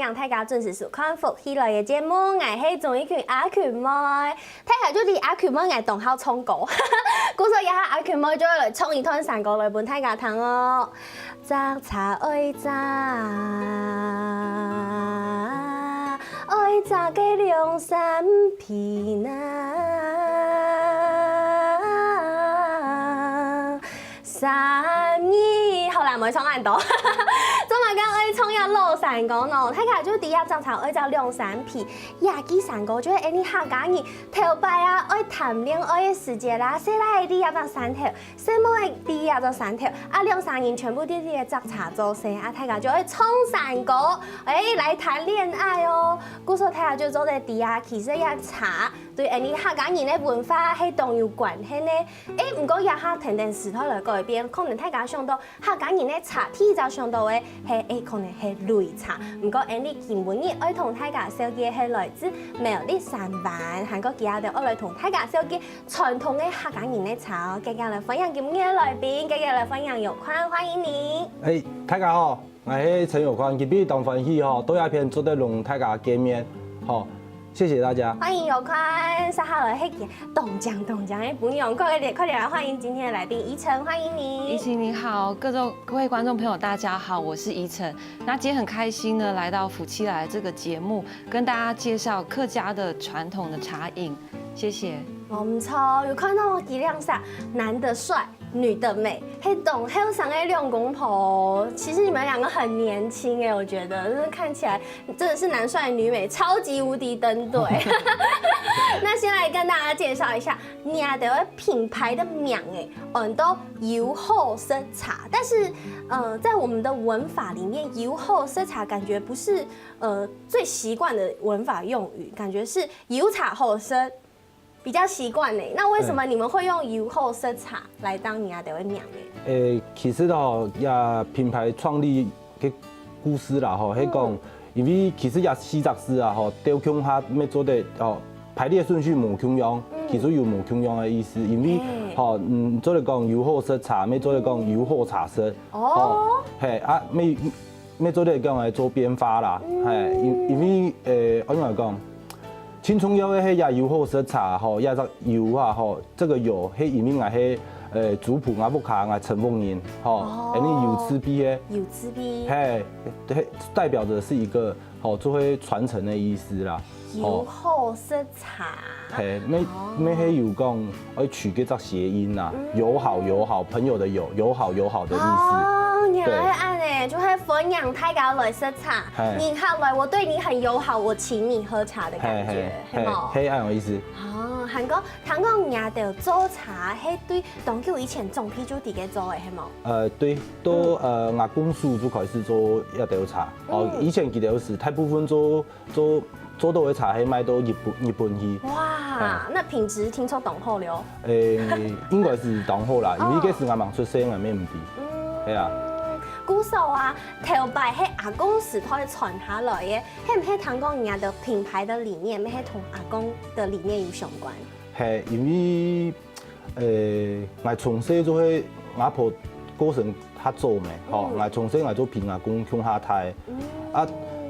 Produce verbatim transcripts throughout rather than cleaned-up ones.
迎大家準時收看福氣來了節目，𠊎係鍾意群阿群妹。大家就知阿群妹𠊎當好唱歌，故所這下阿群妹就會來唱一段山歌來分大家聽哦。摘茶愛摘，愛摘个兩三皮呐。 三二，好啦，毋會唱恁多。做麼个愛唱這老山歌呢？大家就知這摘茶愛摘兩三皮，這句山歌就係𠊎俚客家人頭擺啊，愛談戀愛个時節啦，細倈仔在這隻山頭，細妹仔在這隻山頭，啊，兩儕人全部在這摘茶做事，啊，大家就愛唱山歌，欸，來談戀愛哦。故所大家就做得知啊，其實這茶對𠊎俚客家人个文化係當有關係呢。 欸，毋過這下跈等時代來改變，可能大家想到客家人个茶，第一隻想到个係，欸，可能係擂茶。毋過𠊎俚今晡日愛同大家紹介係來自苗栗三灣，還過佢兜愛來同大家紹介傳統个客家人个茶哦。遽遽來歡迎今晡日个來賓，遽遽來歡迎有寬，歡迎你。欸，大家好， 𠊎係陳有寬，今晡日當歡喜吼，到這片做得同大家見面，吼，謝謝大家。歡迎有寬，接下來係當靚當靚个餔娘，快點快點來歡迎今天的來賓怡晨，歡迎你。怡晨你好，各位各位觀眾朋友大家好，我是怡晨。那今天很開心呢，來到福氣來這個節目，跟大家介紹客家的傳統的茶飲，謝謝。哦，毋錯，有看到佢兩儕，男的帥， 女的美，係當後生个兩公婆。其實你們兩個很年輕欸，我覺得，就是看起來真的是男帥女美，超級無敵登對。那先來跟大家介紹一下，你兜个品牌个名欸，安到有好食茶。但是，呃，在我們的文法裡面，有好食茶感覺不是，呃，最習慣的文法用語，感覺是有茶好食， 比較習慣欸。那為什麼你們會用有好食茶來當你兜个名欸？欸，其實吼，這品牌創立个故事啦吼，係講，因為其實這四隻字啊吼，兜共下乜做得吼，排列順序無共樣，其實有無共樣个意思。因為吼，嗯，做得講有好食茶，乜做得講有好茶食。哦，係啊，乜乜做得講來做變化啦，係，因因為欸，安怎講？ 盡重要个係這有好食茶吼，這隻有啊吼，這個有係因為𠊎係，呃，族譜𠊎屋下𠊎陳屋人吼，哦，恁呢有字輩个，有字輩，係，係，代表著係一個吼，就係傳承个意思啦，有好食茶，係，乜乜係有講愛取該隻諧音啦，友好友好，朋友的友，友好友好的意思，哦，原來係恁呢，就係歡迎大家來食茶，人客來，我對你很友好，我請你喝茶。 的感覺，係無？係恁樣意思。哦，還過聽講你兜做茶係對當久以前長輩就在該做个，係無？呃，對，都呃，𠊎公叔就開始做這兜茶。哦，以前佢兜係大部分做做做到个茶係賣到日本日本去。哇，那品質聽說當好了。欸，應該係當好啦，因為該時𠊎吂出世，𠊎乜毋知。係啊。故所啊，頭擺係阿公時代傳下來个， 係毋係聽講你兜品牌个理念，乜係同阿公个理念有相關？係，因為，呃，𠊎從細就係阿婆過身較早咩，吼，𠊎從細𠊎就陪阿公共下大，啊，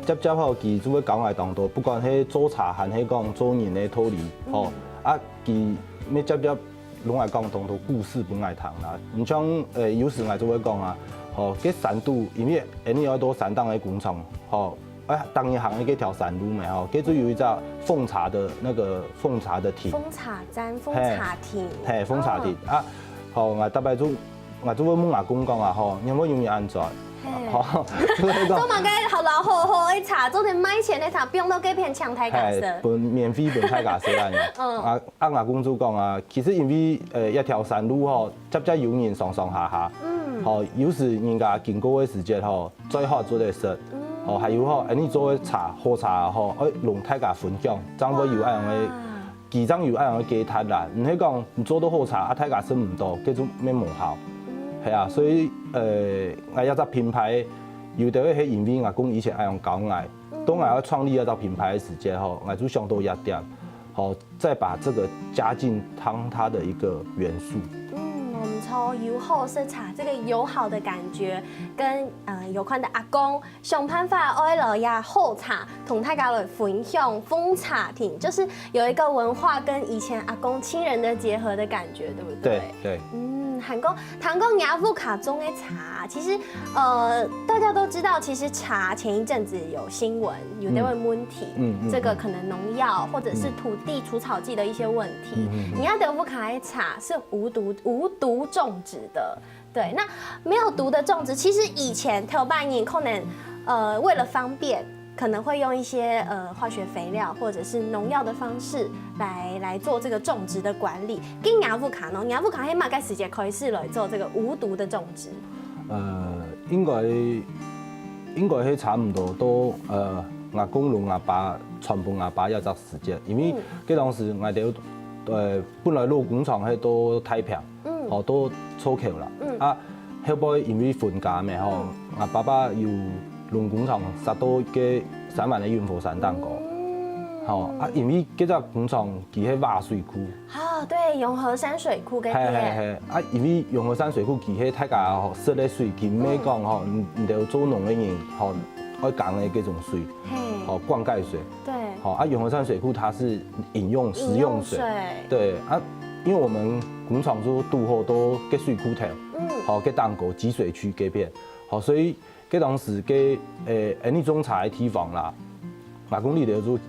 輒輒吼，佢就會教𠊎當多，不管係做茶還係講做人个道理，吼，啊，佢乜輒輒攏會講當多故事分𠊎聽啦。你像，呃，有時𠊎就會講啊，吼，該山肚，因為𠊎俚愛到山頂个工廠，吼， 哎，當然行一个條山路嘛吼，該就有一隻奉茶的那個奉茶的亭。奉茶站、奉茶亭。係，奉茶亭啊，好，𠊎逐擺就，𠊎就會問阿公講啊吼，你會用你安怎？好，就係講，做麼个好老好好个茶，做得賣錢个茶，放到該片搶大家食。係，分免費分大家食恁樣。嗯，啊，啊，阿公就講啊，其實因為呃一條山路吼，輒輒有人上上下下，嗯，吼，有時人家經過个時節吼， 最好做得食。哦，還有吼，恁呢做个茶，好茶吼，愛同大家分享，正會有恁樣个，佢正有恁樣个價值啦。毋係講你做到好茶，啊大家食毋到，該就乜無效。係啊，所以呃，𠊎這隻品牌，有兜係因為𠊎公以前恁樣教𠊎，當𠊎愛創立這隻品牌个時節吼，𠊎就想到這點，吼，再把這個加進當它的一個元素。嗯，毋錯，有好食茶，這個友好的感覺，跟呃有關的阿公，想辦法愛來這好茶，同大家來分享奉茶亭，就是有一個文化跟以前阿公親人的結合的感覺，對不對？對對，嗯，還講，聽講若屋下種个茶，其實呃大家都知道，其實茶前一陣子有新聞，有那位問題，嗯嗯這個可能農藥或者是土地除草劑的一些問題。嗯嗯你家的屋下个茶是無毒無毒種植的，對，那沒有毒的種植，其實以前頭擺人可能呃為了方便，可能會用一些呃化學肥料或者是農藥的方式來來做這個種植的管理。跟若屋下呢，若屋下係麼个時節開始來做這個無毒的種植？呃，應該應該係差毋多到呃，阿公摎阿爸傳分阿爸這隻時節，因為該當時𠊎兜呃本來老工廠係到大坪，吼，到草口啦，啊後背因為分家咩吼，𠊎爸爸又摎工廠徙到該三灣个永和山頂高，吼，啊因為該隻工廠佢係挖水庫。哦，對，永和山水庫該係係片，係，啊因為永和山水庫佢係大家吼食个水，佢毋係講吼，你你兜做農个人吼，愛扛个該種水，嘿，吼灌溉水，對，吼啊永和山水庫它是飲用食飲用水，用水，對啊，因為我們工廠就堵好到該水庫頭，嗯，吼該頂高集水區該片，吼所以該當時該呃，恁呢種茶个地方啦，阿公佢兜就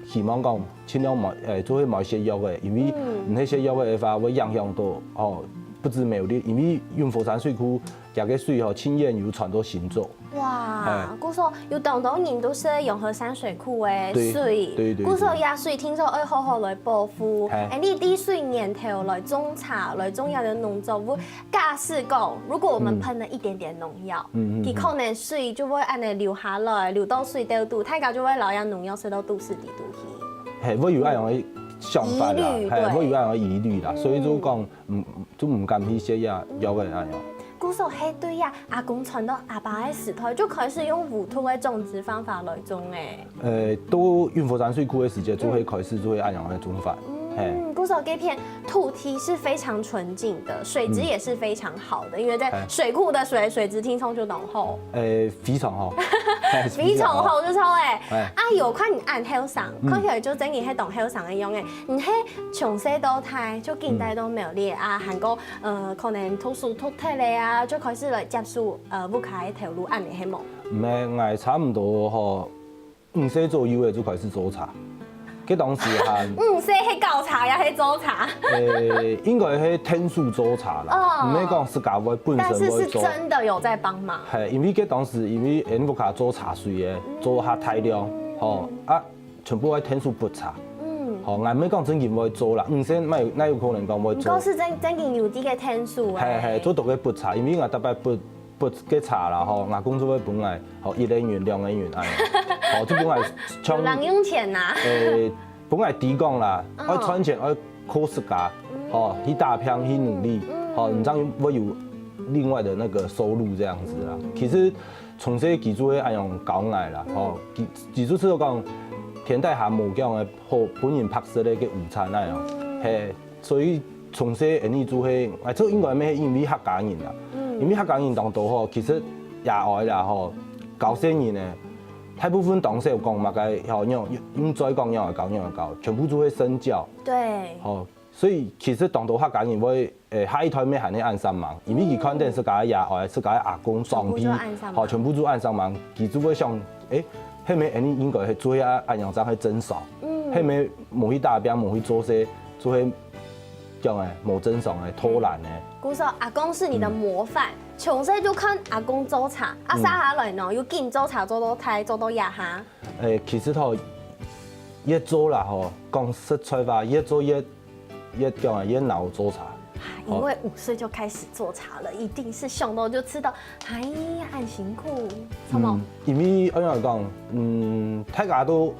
希望講盡量莫呃做伙莫食藥个，因為毋係食藥个話會影響到吼不止苗栗，因為永和山水庫佢个水吼盡遠又傳到新竹，哇哎，故所有當多人都係永和山水庫个對水，對對故所這水聽說愛好好來保護，哎哎，你滴水源頭來種茶，來種這个農作物。假使講，如果我們噴了一點點農藥，嗯嗯嗯佢可能水就會恁呢流下來，流到水溝肚，大家就會摎這農藥食到肚屎底肚去。係會有恁樣个想法啦，疑慮，係對會有恁樣个疑慮啦，所以就講嗯就毋敢去食藥藥个恁樣。故所係對呀，阿公傳到阿爸个時代就開始用無毒个種植方法來種誒。呃，到永和山水庫个時節，就會開始就會恁樣个種法，係。嗯，故所這片土地是非常純淨的，水質也是非常好的，因為在水庫的水，水質聽說就當好，呃，非常好，非常好，就超誒。哎啊，有看你恁後生，看起來就真个係當後生个樣誒。你係從細到大就緊帶到苗栗啊，還過呃可能讀書讀忒了啊，就開始來接觸呃屋下个頭路，恁呢係無？毋係，𠊎差毋多吼五歲左右个就開始做茶，該當時還五歲係搞茶也係做茶？呃，應該係𢯭手做茶啦，哦毋係講自家會本但是是身會做。真的有在幫忙。係，因為該當時因為𠊎屋下做茶水个，做較大量，吼啊，全部愛𢯭手抔茶，嗯，吼，𠊎毋係講真經會做啦，五歲哪有哪有可能講會做毋過？是真真个有這个𢯭手誒。係係，做到个抔茶，因為𠊎逐擺抔抔个茶啦，吼，阿公就會分𠊎，吼，一個銀、兩個銀恁樣，吼，就分𠊎有零用錢拿。誒，分𠊎知講啦，嗯愛賺錢愛靠自家，吼，去打拚去努力，吼，你正會有另外的那個收入這樣子啦。其實從細佢就會恁樣教𠊎啦，吼，佢佢就係講天底下無講个好分人白食个个午餐恁樣，係。 所以從細𠊎俚就係，哎，這應該乜係因為客家人啊，因為客家人當多吼，其實爺哀啦吼，教細人呢，大部分當少講麼个吼，用用嘴講樣來教樣來教，全部就係身教，對，吼，所以其實當多客家人會，誒，下一代乜還係恁煞猛，因為佢看等自家爺哀、自家阿公、長輩，全部就恁煞猛吼，全部就恁煞猛，佢就會想，誒，係毋係𠊎俚應該係做下恁樣正係正常，嗯係毋係無去打拚，無去做事，就係 講誒，無正常誒，偷懶誒。故所阿公是你的模範，從細就看阿公做茶，啊，接下來呢，又緊做茶做到大，做到這下。誒，其實吼，越做啦吼，講實在話，越做越越講誒，越惱做茶。因為五歲就開始做茶了，一定是想到就知道，哎呀，很辛苦，什麼？因為按樣講，嗯，大家都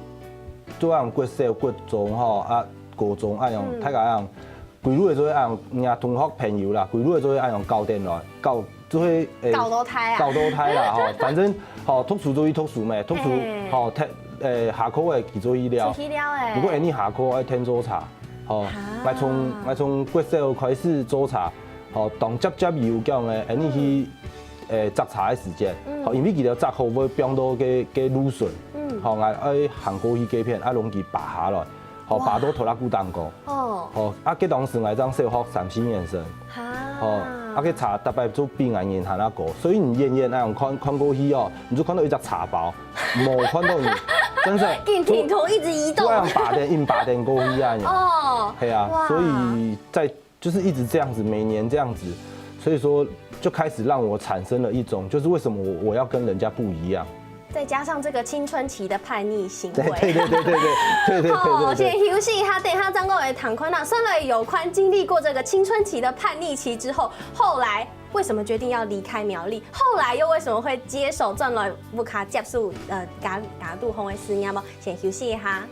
都按國小、國中吼啊，高中按樣，大家按樣 歸路个就會恁樣，人家同學朋友啦，歸路个就會恁樣搞電腦，搞就會誒搞到大啊搞到大啦吼，反正吼讀書就去讀書咩，讀書吼，誒下課誒佢就去尞。出去尞誒。不過誒，你下課愛𢯭做茶，吼，𠊎從𠊎從國小開始做茶，吼，當輒輒有講个，恁呢去，誒，摘茶个時間，吼，因為佢兜摘好會放到該該路脣，吼，𠊎愛行過去該片，啊，摎佢拔下來，吼，拔到拖拉庫頂高，哦，吼，啊，該當時𠊎正小學三四年生，吼，啊，該茶逐擺就比𠊎人還較高，所以你遠遠恁樣看看過去哦，你就看到一隻茶包，無看到你，真的，緊停頭一直移動，突然拔電，硬拔電過去啊，哦，係啊，哇，所以在 就是一直這樣子，每年這樣子，所以說就開始讓我產生了一種，就是為什麼我我要跟人家不一樣。再加上這個青春期的叛逆行為，對對對對對對對對對哦，對。先休息一下，等一下張國偉談寬啊，雖然有寬經歷過這個青春期的叛逆期之後，後來為什麼決定要離開苗栗？後來又為什麼會接手轉來屋下接手呃家家度烘的事業嗎？先休息一下。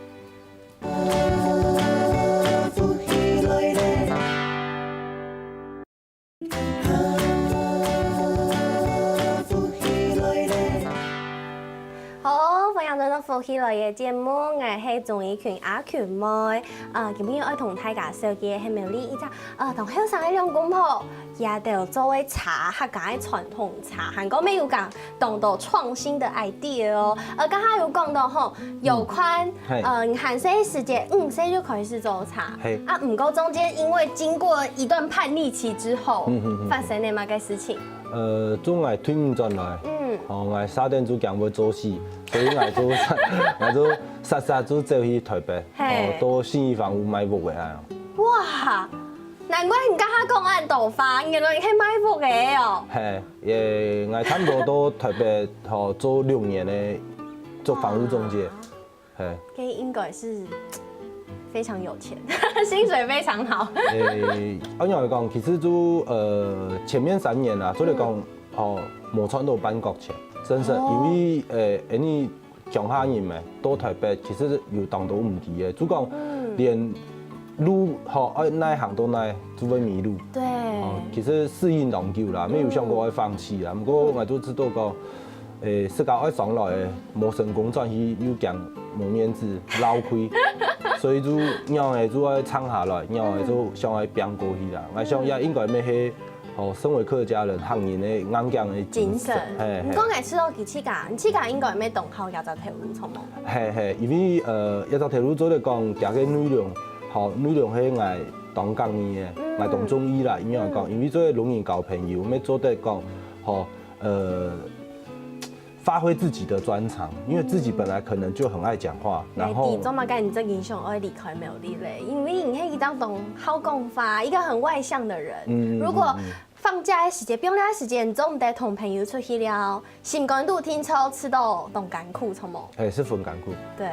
好，歡迎來到福氣來了節目，𠊎係鍾怡群阿群妹。呃，今日愛同大家紹介係苗栗一隻呃當後生个兩公婆，佢兜做个茶，客家个傳統茶，還過乜有講當多創新的idea哦。呃，剛剛有講到吼，有寬，呃，你還細个時節，五歲就開始做茶，係啊，毋過中間因為經過一段叛逆期之後，發生了麼个事情？ 呃，做𠊎退伍轉來，嗯，哦，𠊎沙丁就驚會做事，所以𠊎就𠊎就煞煞就走去台北，哦，到信義房屋買屋个啊。哇，難怪你剛剛講恁多話，原來你係買屋个哦。係，也，𠊎差不多到台北，哦，做六年个，做房屋中介。 係，該應該是非常有錢，薪水非常好。誒，恁樣來講，其實就呃前面三年啊，做得講，哦，無賺到半角錢，真實，因為誒，因為鄉下人嘛，到台北其實有當多問題个，就講連路吼愛哪行到哪就會迷路。對，哦，其實適應當久啦，沒有想過會放棄啦。不過我就知道講， 誒，自家愛上來个，無成功轉去又驚無面子，漏氣，所以就仰仔就愛撐下來，仰仔就想愛拚過去啦。𠊎想也應該乜係，哦，身為客家人，客人个硬頸个精神。係，係。毋過𠊎試著佢自家，你自家應該乜當好這隻頭路，著無？係，係，因為呃，這隻頭路做得講，佢个內容，吼，內容係𠊎當中意个，𠊎當中意啦，應該講，因為做老人交朋友，乜做得講，吼，呃。 發揮自己的專長，因為自己本來可能就很愛講話，然後做麼个你正經想愛離開苗栗咧？因為你係一張當好講話，一個很外向的人。嗯，如果放假的時間、放假的時間，你做毋得同朋友出去尞，心肝肚定著試著當艱苦，著無？係，十分艱苦。對，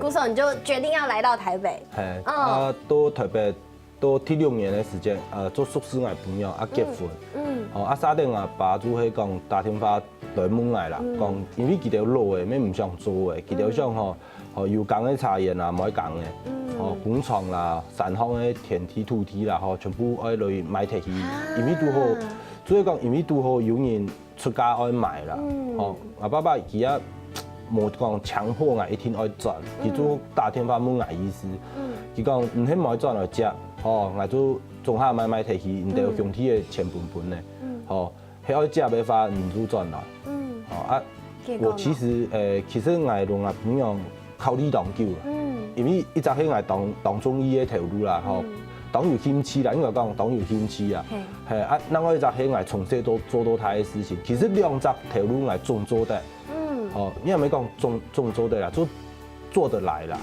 故所你就決定要來到台北。係，啊，到台北 到第六年个時間，呃，做熟事𠊎餔娘啊結婚。嗯，哦，啊，沙丁阿爸就係講打電話來問𠊎啦，講因為佢兜老个，乜毋想做个，佢兜想吼，吼有耕个茶園啊，無愛耕个，吼工廠啦、山項个田地、土地啦，吼全部愛來賣忒去，因為堵好，主要講因為堵好有人 出價愛買啦。吼，𠊎爸爸佢也無講強迫𠊎一定愛轉，佢就打電話問𠊎意思。佢講你係無愛轉來接，吼，𠊎就總下買買忒去，你兜兄弟个錢分分呢。吼，係愛接个話，你就轉來。吼啊，我其實誒，其實𠊎摎𠊎餔娘 考慮當久啦，因為一隻係𠊎當當中意个頭路啦，吼，當有興趣啦，應該講當有興趣啊，係啊，另外一隻係𠊎從細到做到大个事情，其實兩隻頭路𠊎總做得，哦，你也無講總總做得啦，就做得來啦，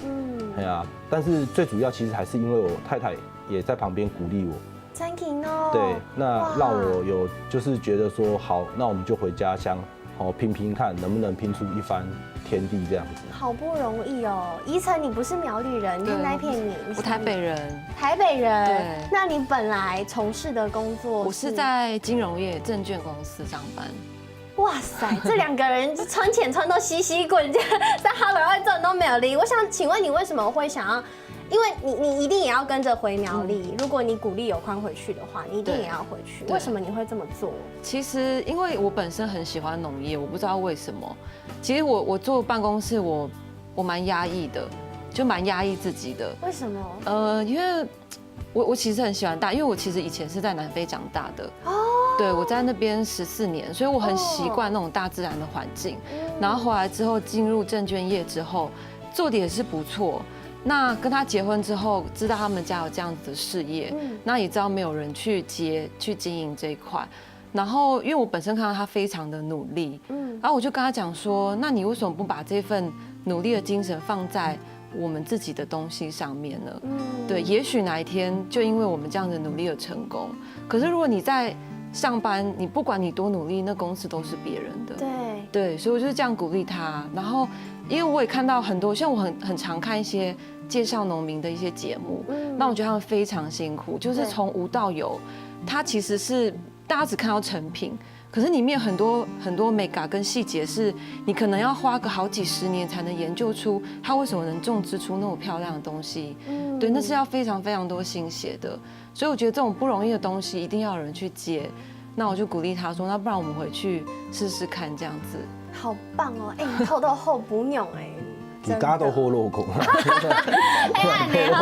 係啊，但是最主要其實還是因為我太太也在旁邊鼓勵我， 真的哦。對，那讓我有就是覺得說，好，那我們就回家鄉，哦，拼拼看能不能拼出一番天地這樣子。好不容易哦，怡辰，你不是苗栗人，你是哪片人？我台北人。台北人。對。那你本來從事的工作我是在金融業證券公司上班。哇塞，這兩個人穿錢穿到稀稀滾，在哈羅愛賺都沒有力。我想請問你為什麼會想要 因為你你一定也要跟著回苗栗，如果你鼓勵有寬回去的話，你一定也要回去。為什麼你會這麼做？其實因為我本身很喜歡農業，我不知道為什麼。其實我我坐辦公室，我我蠻壓抑的，就蠻壓抑自己的。為什麼？呃，因為我我其实很喜欢大，因为我其实以前是在南非长大的，哦，对，我在那边十四年，所以我很习惯那种大自然的环境。然后回来之后进入证券业之后，做的也是不错。那跟他结婚之后，知道他们家有这样子的事业，那也知道没有人去接去经营这一块。然后因为我本身看到他非常的努力，嗯，然后我就跟他讲说，那你为什么不把这份努力的精神放在我们自己的东西上面呢？嗯，对，也许哪一天就因为我们这样的努力而成功。可是如果你在上班，你不管你多努力，那公司都是别人的。对，对，所以我就是这样鼓励他。然后，因为我也看到很多，像我很很常看一些介绍农民的一些节目，那我觉得他们非常辛苦，就是从无到有，他其实是大家只看到成品。可是里面很多很多美感跟细节，是你可能要花个好几十年才能研究出它为什么能种植出那么漂亮的东西。对，那是要非常非常多心血的。所以我觉得这种不容易的东西，一定要有人去接。那我就鼓励他说，那不然我们回去试试看这样子。好棒哦！哎，你偷偷候补用哎，你家都好老公，哎，没有。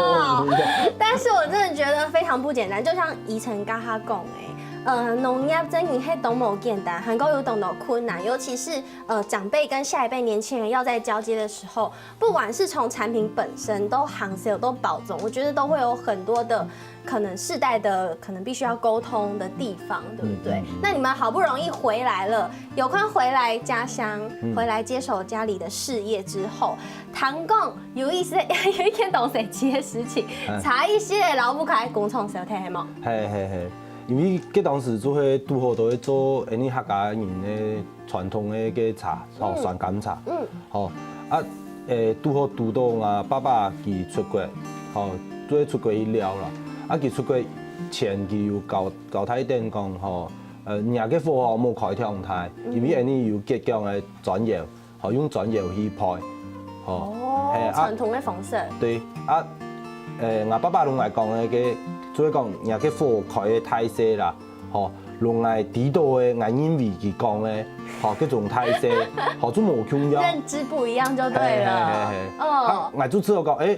但是我真的觉得非常不简单，就像怡晨刚刚讲哎，呃，农业真的是多么简单，还够有懂得困难，尤其是呃长辈跟下一辈年轻人要在交接的时候，不管是从产品本身都行销都保种，我觉得都会有很多的可能世代的可能必须要沟通的地方，对不对？那你们好不容易回来了，有空回来家乡，回来接手家里的事业之后，谈讲有一些有一件同事接的事情，查一些老不开工厂小弟系吗？系系系，因为佢当时就会拄好都会做，因为客家人的传统的个茶，吼，酸柑茶，嗯，吼，啊，诶，拄好拄到啊，爸爸佢出国，吼，就会出国去了啦。啊，佢出国前佢有交交代等讲，吼，呃，若个火吼莫开忒大，因为安尼有结晶个砖窑，吼，用砖窑去焙，吼，哦，传统的方式。对啊，呃，我爸爸同我讲个，就会讲若个火开个大细啦。 吼，用来知道个，𠊎认为佢讲个，吼，各种大细，吼，就无共样。认知不一样就对了。哦，啊，𠊎就知道讲，哎，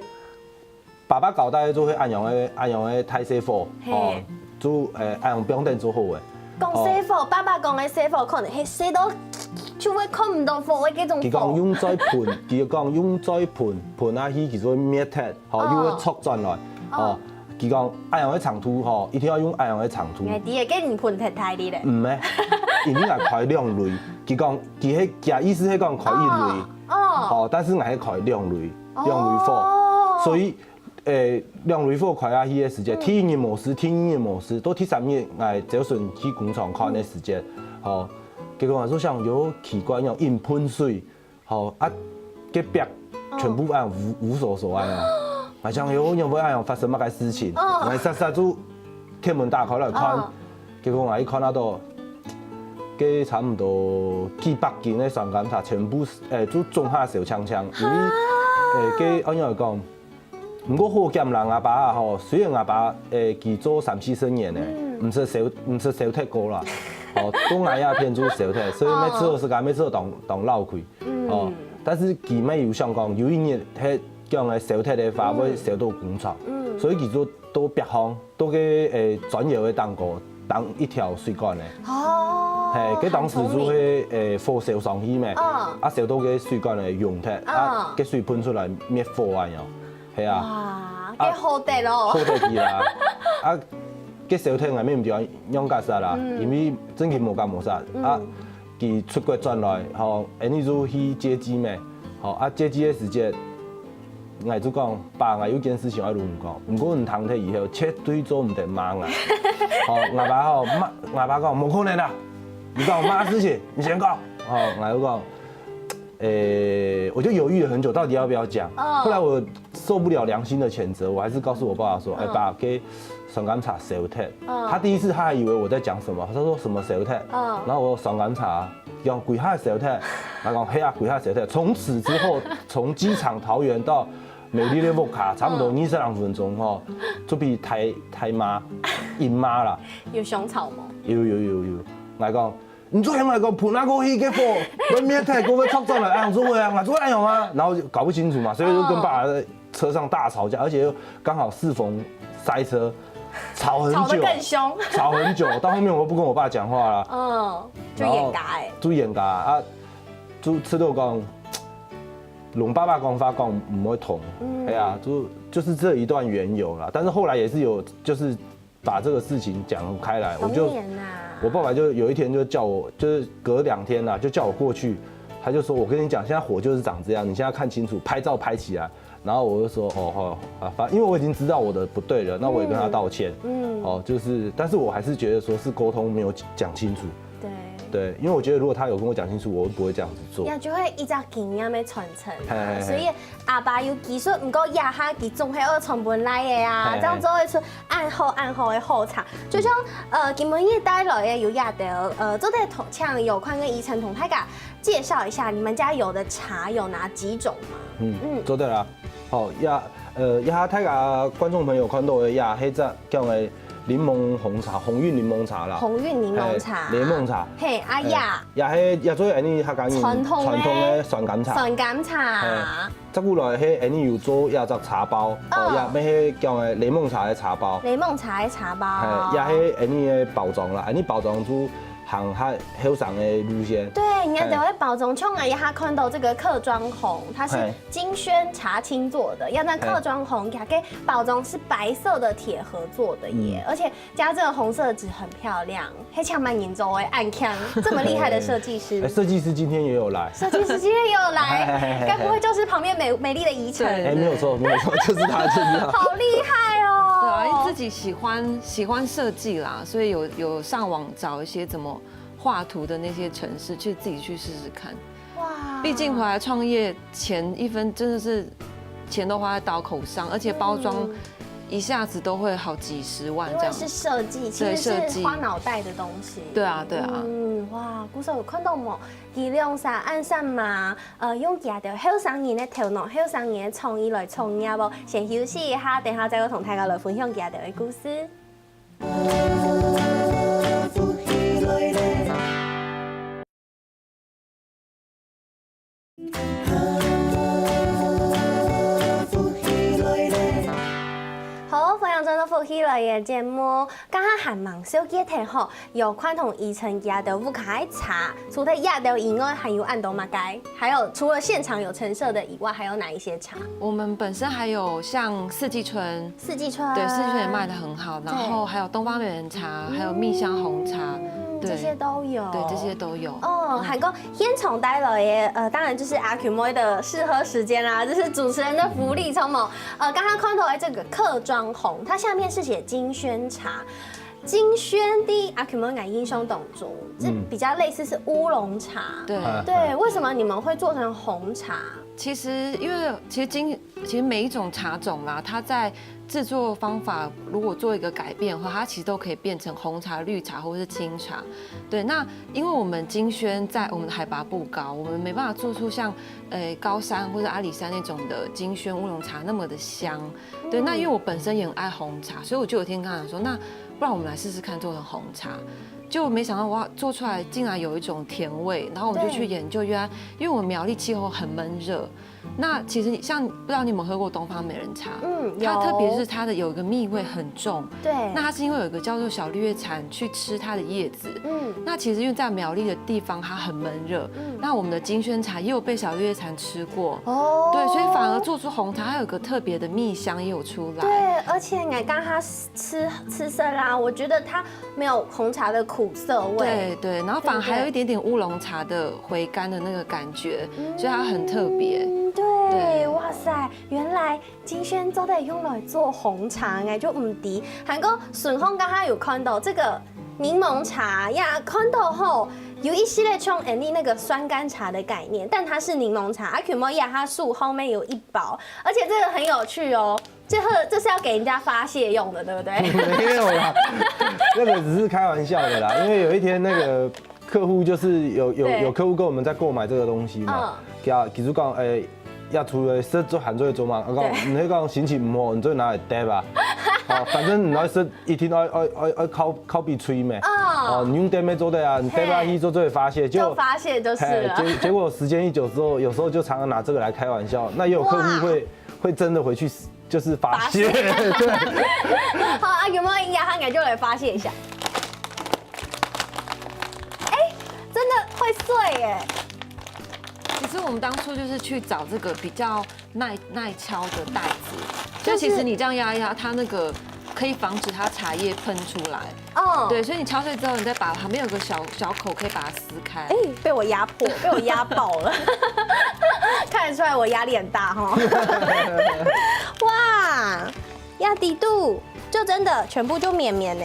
爸爸交代做个恁样个，恁样个大细火，吼，就，呃，恁样放等就好个。讲细火，爸爸讲个细火，可能嘿细到就会看毋到火个这种。佢讲用嘴喷，佢讲用嘴喷，喷下去，佢就会灭忒，吼，又会戳转来，吼。 佢讲恁样个长度吼，一定要用恁样个长度。你个人喷忒大力咧。毋係，因為𠊎開兩類。佢讲，佢係佢意思係讲開一類，哦，但是𠊎係開兩類，兩類火，所以，誒，兩類火開下去个時節，第一日無事，第二日無事，到第三日，𠊎朝晨去工廠看个時節，吼，結果𠊎就想，有奇怪，有人噴水。 吼，啊，个壁全部恁樣烏烏索索恁樣。𠊎想，喲，仰會恁樣發生麼个事情？𠊎煞煞就鐵門打開來看，結果𠊎一看到，个差毋多幾百斤个酸柑茶全部，誒，就總下燒淨淨，因為，誒，个按樣來講， 毋過好險啦，𠊎爸啊吼，雖然𠊎爸誒佢做三四十年誒，毋識燒毋識燒忒過啦，吼，到𠊎這片就燒忒，所以每次都係講每次都當當惱氣，吼，但是佢乜有想講，有一日係講个燒忒个話會燒到工廠，所以佢就到壁項，到个誒磚窯个頂高，當一條水管誒，哦，嘿，該當時就係誒火燒上去咩，啊燒到个水管誒溶忒，啊个水噴出來滅火啊樣。 係啊，哇，該好得咯。好得佢啦。啊，該燒忒𠊎乜毋知仰結煞啦，因為真經無結無煞。啊，佢出國轉來，吼，恁樣就去接機咩，吼，啊接機个時節，𠊎就講，爸，𠊎有件事情愛同你講，毋過你聽忒以後，絕對做毋得罵𠊎。吼，𠊎爸吼罵，𠊎爸講無可能啦，你講有麼个事情，你先講。吼，𠊎就講。 誒，我就猶豫了很久，到底要不要講。後來我受不了良心的譴責，我還是告訴我爸爸說：「哎，爸，該酸柑茶燒忒。」他第一次他還以為我在講什麼，他說：「什麼燒忒？」然後我說：「酸柑茶。」佢講：「歸下燒忒。」然後講：「係啊，歸下燒忒。」從此之後，從機場桃園到美麗的屋下，差不多二十零分鐘吼，就被大大罵、一罵啦。有相吵嗎？有有有有，𠊎講。 你做麼个講噴啊過去个火，會滅忒，過會著轉來，恁樣做會啊，𠊎做恁樣啊，然後搞不清楚嘛，所以就跟爸爸在车上大吵架，而且又刚好适逢塞车，吵很久，吵得更凶。吵很久，到后面我不跟我爸讲话了。嗯，就演嘎哎。就演嘎啊，就知道讲，龙爸爸讲法讲唔会通，哎呀，就就是这一段缘由啦。但是后来也是有就是把这个事情讲开来，我就我爸爸就有一天就叫我，就是隔两天啦，就叫我过去，他就说：“我跟你讲，现在火就是长这样，你现在看清楚，拍照拍起来。”然后我就说：“哦，好啊，反因为我已经知道我的不对了，那我也跟他道歉。”嗯，哦，就是，但是我还是觉得说是沟通没有讲清楚。对，因为我觉得如果他有跟我讲清楚，我会不会这样子做。也就会一直经验的传承啊，所以阿爸有技术，毋过也下佢总係愛傳分倈仔啊，这样做會出恁好恁好个好茶。就像呃，今晡日帶來个有這兜，呃，做得同請有寬个怡辰同大家介紹一下，你們家有的茶有哪幾種嗎？嗯，做得啦。好，也呃，也下大家觀眾朋友看到个也係只叫个檸檬紅茶，鴻運檸檬茶啦。鴻運檸檬茶，檸檬茶，嘿，阿雅，也係也做恁呢客家人傳統个傳統个酸柑茶。酸柑茶。再過來係恁呢有做也隻茶包，哦，也乜係叫个檸檬茶个茶包。檸檬茶个茶包，係，也係恁呢个包裝啦，恁呢包裝就行較後生个路線。對，你看這位包裝，像啊，一下看到這個客庄紅，它是金萱茶青做的，要那客庄紅，它跟包裝是白色的鐵盒做的耶，而且加這個紅色的紙很漂亮。 黑牆蛮嚴重哎，暗腔這麼厲害的設計師，設計師今天也有來，設計師今天也有來，該不會就是旁邊美美麗的怡辰？哎，沒有錯，沒有錯，就是他，就是他。好厲害哦！對啊，因為自己喜歡喜歡設計啦，所以有有上網找一些怎麼畫圖的那些程式，去自己去試試看。哇，畢竟回來創業前一分真的是錢都花在刀口上，而且包裝。一下子都會好幾十萬這樣。因為是設計，其實是花腦袋的東西。對啊，對啊。嗯，哇，鼓手有看到無？佢兩儕恁閃嘛，呃，用佢兜後生人的頭腦、後生人的創意來創業哦。先休息一下，等下再過同大家來分享佢兜的故事。 好，歡迎轉到福氣來了節目。剛剛還蠻少見頭吼，有寬同怡辰佢兜屋下个茶，除了這兜以外，還有恁多麼个？還有除了現場有陳設的以外，還有哪一些茶？我們本身還有像四季春，四季春，對，四季春也賣得很好，然後還有東方美人茶，還有蜜香紅茶，這些都有，對，這些都有。哦，還過現場帶來个，呃，當然就是阿Q妹的試喝時間啦，這是主持人的福利，知無？呃，剛剛看到的這個客庄紅，它下面是寫金萱茶。 金萱在阿Q妹个印象當中，這比較類似是烏龍茶。對對，為什麼你們會做成紅茶？其實因為其實金其實每一種茶種啦，它在製作方法如果做一個改變的話，它其實都可以變成紅茶、綠茶或是青茶。對，那因為我們金萱在我們的海拔不高，我們沒辦法做出像呃高山或者阿里山那種的金萱烏龍茶那麼的香。 對，那因為我本身也很愛紅茶，所以我就有一天跟他講說，那不然我們來試試看做成紅茶。就沒想到我做出來竟然有一種甜味，然後我們就去研究，原來因為我們苗栗氣候很悶熱，那其實像不知道你有沒有喝過東方美人茶，嗯，它有特別是它的有一個蜜味很重，對，那它是因為有一個叫做小綠葉蝉去吃它的葉子，嗯那其實因為在苗栗的地方它很悶熱，嗯那我們的金萱茶也有被小綠葉蝉吃過，哦對，所以反而做出紅茶，它有個特別的蜜香也有出來。對，而且你剛剛吃吃色啦，我覺得它沒有紅茶的苦澀味。對對，然後反而還有一點點烏龍茶的回甘的那個感覺，所以它很特別。嗯，對，對哇塞，原來金萱做得用來做紅茶哎，就毋知。還過順風剛剛有看到這個檸檬茶呀，看到吼，有一系列像Annie那個酸柑茶的概念，但它是檸檬茶，阿Q妹呀，它書後面有一包，而且這個很有趣哦。這個這是要給人家發洩用的，對不對？沒有啦，那個只是開玩笑的啦。因為有一天那個客戶就是有有有客戶跟我們在購買這個東西嘛，啊，其實講，哎，要除了食做還做做嘛，我講你會講心情毋好，你就拿來嗶啊，好，反正你要食一定要要要要靠靠鼻吹咩，哦，你用嗶咩做的啊，你嗶啊去做最發洩，就發洩就是了。結結果時間一久之後，有時候就常常拿這個來開玩笑，那也有客戶會。会真的回去就是发泄。好，啊，有没有压他，你就来发泄一下。哎，真的会碎耶。其实我们当初就是去找这个比较耐耐敲的袋子，就其实你这样压一压，它那个可以防止它茶叶喷出来。嗯，对，所以你敲碎之后，你再把旁边有个小小口，可以把它撕开。哎，被我压迫，被我压爆了。看得出来我压力很大哈。哇，压底肚就真的全部就绵绵呢。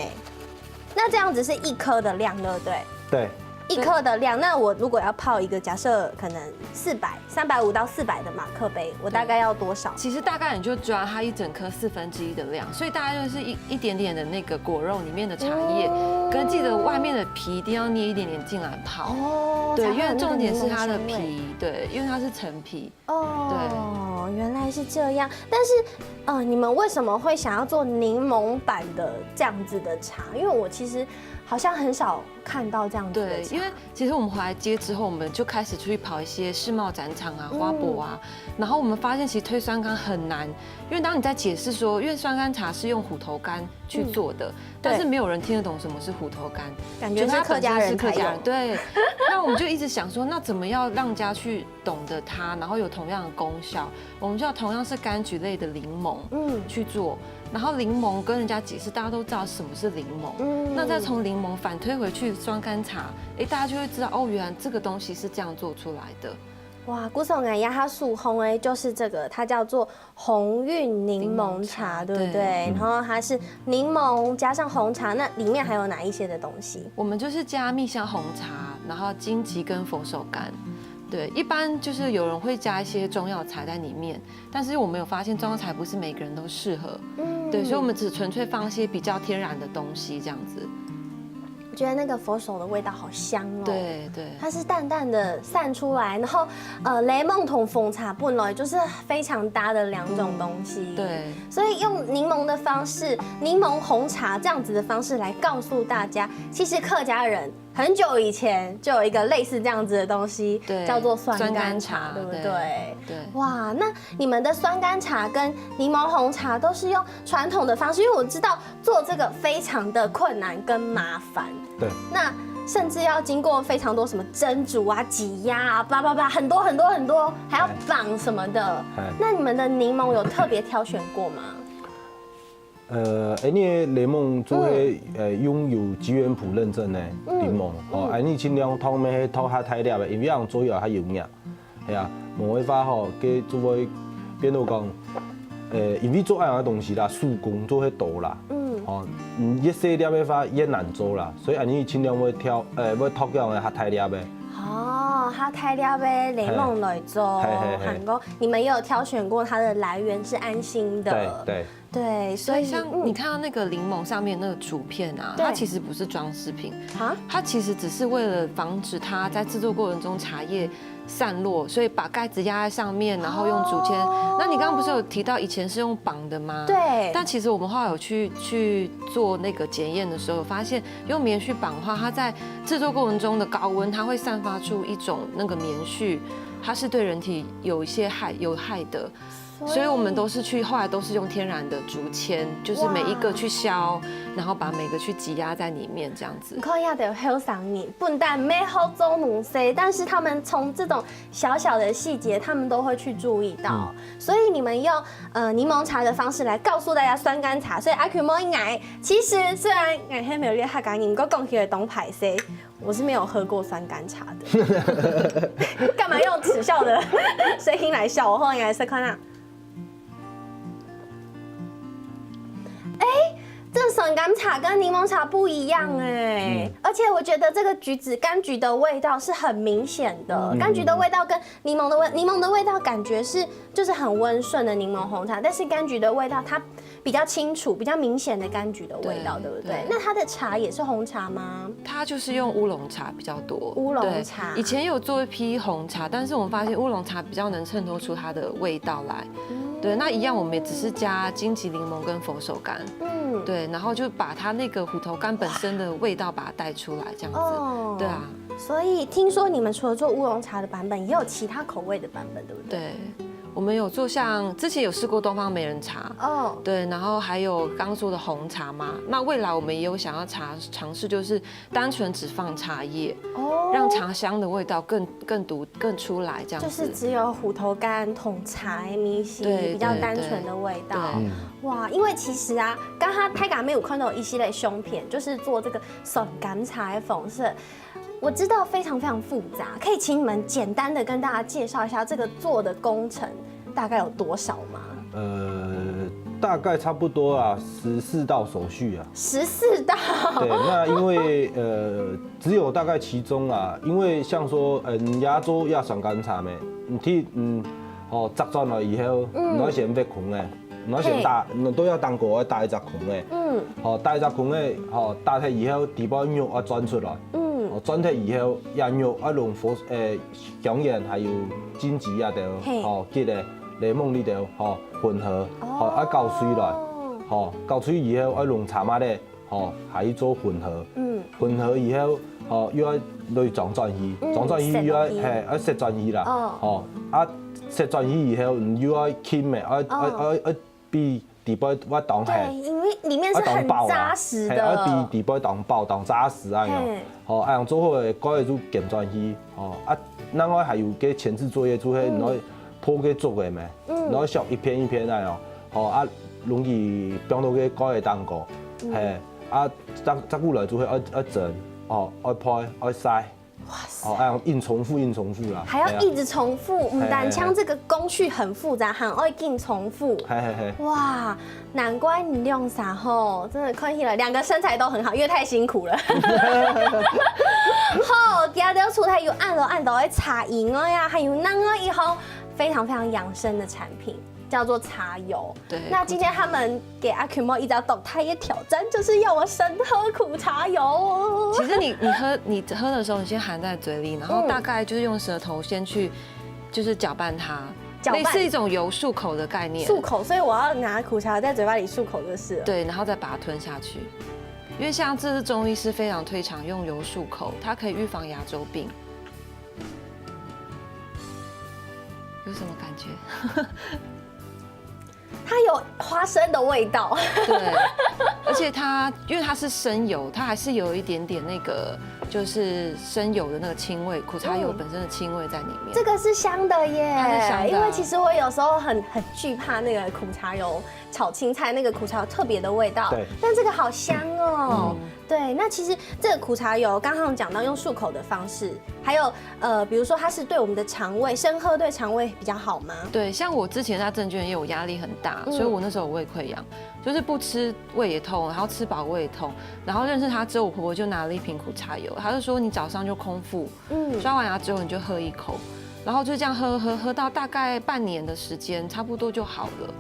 那这样子是一颗的量，对不对？对，一颗的量，那我如果要泡一个，假设可能四百、三百五到四百的马克杯，我大概要多少？其实大概你就抓它一整颗四分之一的量，所以大概就是一一点点的那个果肉里面的茶叶，跟记得外面的皮一定要捏一点点进来泡。哦，对，才会有那个因为重点是它的柠檬香味。皮，对，因为它是陈皮。哦，原来是这样。但是，呃，你们为什么会想要做柠檬版的这样子的茶？因为我其实好像很少看到这样子的对，茶。因为其实我们回来接之后，我们就开始出去跑一些世贸展场啊、花博啊，然后我们发现其实推酸柑很难，因为当你在解释说，因为酸柑茶是用虎头柑去做的，但是没有人听得懂什么是虎头柑，感觉是客家人才有。对，那我们就一直想说，那怎么样让大家去懂得它，然后有同样的功效？我们就要同样是柑橘类的柠檬，嗯，去做。然后柠檬跟人家解释，大家都知道什么是柠檬。嗯，那再从柠檬反推回去酸柑茶，哎，大家就会知道哦，原来这个东西是这样做出来的。哇，古早人家他诉烘哎，就是这个，它叫做鸿运柠檬茶，柠檬茶对不对？对然后它是柠檬加上红茶，那里面还有哪一些的东西？我们就是加蜜香红茶，然后荆棘跟佛手柑。对，一般就是有人会加一些中药材在里面，但是我们有发现中药材不是每个人都适合，嗯，对，所以我们只纯粹放一些比较天然的东西这样子。我觉得那个佛手的味道好香哦。。对对，它是淡淡的散出来，然后呃，檸檬同红茶本来就是非常搭的两种东西。对，所以用柠檬的方式，柠檬红茶这样子的方式来告诉大家，其实客家人很久以前就有一个类似这样子的东西，对叫做酸柑茶，酸柑茶对不对？对对哇，那你们的酸柑茶跟柠檬红茶都是用传统的方式，因为我知道做这个非常的困难跟麻烦。对，那甚至要经过非常多什么蒸煮啊、挤压啊、叭叭叭，很多很多很多，还要绑什么的。哎那你们的柠檬有特别挑选过吗？呃，哎，你的檸檬做个呃拥有机缘谱认证的檸檬，哦，哎，你尽量挑咩挑下大粒的，因为恁做以后较有影。系啊，無个话吼，佢就会变到讲，呃，因为做恁样个东西啦，手工做个多啦，嗯，哦，嗯，越细粒个话越难做啦，所以恁样尽量会挑，呃，会挑个下大粒个。哦，它开掉呗，檸檬来做，嘿嘿嘿韩国，你们也有挑选过它的来源是安心的，对对，对，所所以以嗯像你看到那个柠檬上面那个竹片啊，对它其实不是装饰品，啊，它其实只是为了防止它在制作过程中茶叶散落，所以把盖子压在上面，然后用竹签。那你刚刚不是有提到以前是用绑的吗？对但其实我们后来有去去做那个检验的时候，发现用棉絮绑的话，它在制作过程中的高温，它会散发出一种那个棉絮，它是对人体有一些害有害的。所以我们都是去，后来都是用天然的竹签，就是每一个去削，然后把每个去挤压在里面这样子你。看一下，有后生人，不但没好做农事，但是他们从这种小小的细节，他们都会去注意到。所以你们用呃柠檬茶的方式来告诉大家酸柑茶，所以阿 Q 莫应该，其实虽然俺还没有厉害感，你们讲起来东派西，我是没有喝过酸柑茶的。干嘛用耻笑的声音来笑？我后来来试看啊。哎，这酸柑茶跟柠檬茶不一样哎、而且我觉得这个橘子柑橘的味道是很明显的，柑橘的味道跟檸檬的味，柠檬的味道感觉是就是很温顺的柠檬红茶，但是柑橘的味道它比较清楚、比较明显的柑橘的味道，对对不对？对那它的茶也是红茶吗？它就是用乌龙茶比较多。乌龙茶对，以前有做一批红茶，但是我们发现乌龙茶比较能衬托出它的味道来。对，那一样我们也只是加荆棘、柠檬跟佛手柑。嗯，对，然后就把它那个虎头柑本身的味道把它带出来，这样子。哦对啊，所以听说你们除了做乌龙茶的版本，也有其他口味的版本，对不对？对。我们有做像之前有试过东方美人茶，哦，对，然后还有刚刚说的红茶嘛。那未来我们也有想要尝尝试，就是单纯只放茶叶，哦，让茶香的味道更更独更出来，这样子。就是只有虎头柑同茶米西对比较单纯的味道。对嗯，哇，因为其实啊，刚刚大家没有看到一系列胸片，就是做这个酸柑茶的粉色。我知道非常非常复杂，可以请你们简单的跟大家介绍一下这个做的工程大概有多少吗？呃，大概差不多啊，十四道手续啊。十四道，对，那因为呃，只有大概其中啊，因为像说，嗯，亚洲亚酸柑茶咩，你去，嗯，哦，摘转来以后，嗯你要先挖空个，你要先打，你都要当个要打一只空个，嗯哦，打一只空个，哦，打忒以后，底部肉要钻出来，嗯，哦，钻忒以后，也肉要用火，诶，香烟还有荆棘啊等嘿，哦，记得，檸檬里头，哦，混合，哦，要搞碎来，哦哦，搞碎以后要用茶叶咧，哦，还要做混合，嗯，混合以后，哦，又要来装转去，嗯装转去又要，塞落去嘿，要塞转去啦，哦哦，啊，塞转去以后，你又要浸个，要要要要比底部要当对，黑，因为里面是很要当薄啦，扎实嘿，要比的，底部当薄当扎实啊，嘿，哦，啊，样做好个，过来就卷转去，哦，啊，另外还有个前置作业，就系你要铺个竹个咩，嗯然后削一片一片那样，哦，啊，容易放到个过个当中，嗯嘿，啊，再再过来就会要要蒸，哦，要拍，要晒，哇塞，哦，哎呀，硬重复硬重复啦，还要嘿啊一直重复，嗯，嘿但像这个工序很复杂，很爱硬重复。嘿嘿嘿。哇，难怪你两三吼，真的看起来两个身材都很好，因为太辛苦了。好，今日除了有按了按到的茶饮哦呀，还有另外一項非常非常养生的产品，叫做茶油。对那今天他们给阿 Q 猫一招动态的挑战，就是要我生喝苦茶油。其实你你喝你喝的时候，你先含在嘴里，然后嗯大概就是用舌头先去，就是搅拌它，搅拌类似一种油漱口的概念。漱口，所以我要拿苦茶油在嘴巴里漱口就是了。对，然后再把它吞下去。因为像这是中医师非常推崇用油漱口，它可以预防牙周病。有什么感觉？它有花生的味道。对，而且它因为它是生油，它还是有一点点那个就是生油的那个青味，苦茶油嗯本身的青味在里面。这个是香的耶，它是香的啊因为其实我有时候很很惧怕那个苦茶油炒青菜，那个苦茶油特别的味道。对但这个好香哦。嗯对，那其实这个苦茶油，刚刚讲到用漱口的方式，还有呃，比如说它是对我们的肠胃，生喝对肠胃比较好吗？对，像我之前在证券业，我压力很大，嗯所以我那时候有胃溃疡，就是不吃胃也痛，然后吃饱胃也痛。然后认识他之后，我婆婆就拿了一瓶苦茶油，她就说你早上就空腹，嗯刷完牙之后你就喝一口，然后就这样喝喝喝到大概半年的时间，差不多就好了。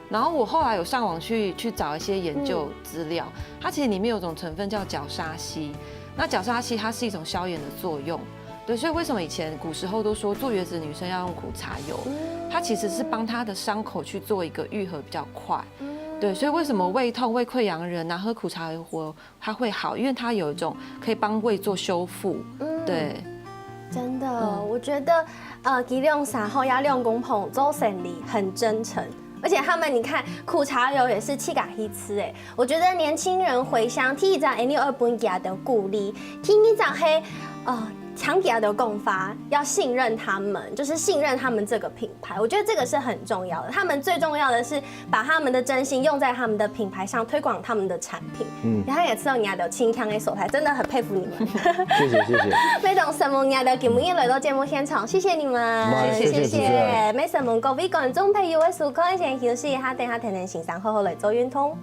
然后我后来有上网去去找一些研究资料，它其实里面有种成分叫角鲨烯，那角鲨烯它是一种消炎的作用，对，所以为什么以前古时候都说坐月子女生要用苦茶油，它其实是帮她的伤口去做一个愈合比较快，对，所以为什么胃痛、胃溃疡的人啊喝苦茶油，它会好，因为它有一种可以帮胃做修复，对。真的，我觉得呃，吉良xã後呀，兩公婆做生理很真誠，而且他们你看苦茶油也是自家去吃哎，我觉得年轻人回乡，第一站一定要分佢兜鼓励，第二站是呃，像佢兜講法，要信任他们，就是信任他们这个品牌，我觉得这个是很重要的。他们最重要的是把他们的真心用在他们的品牌上，推广他们的产品。嗯然后也知道你兜有清腔的所在，真的很佩服你们。谢谢谢谢。非常承蒙你兜今日來到节目现场，谢谢你们，谢谢主持人。非常承蒙各位观众朋友的收看，先休息一下，等下天天先生好好来做运动。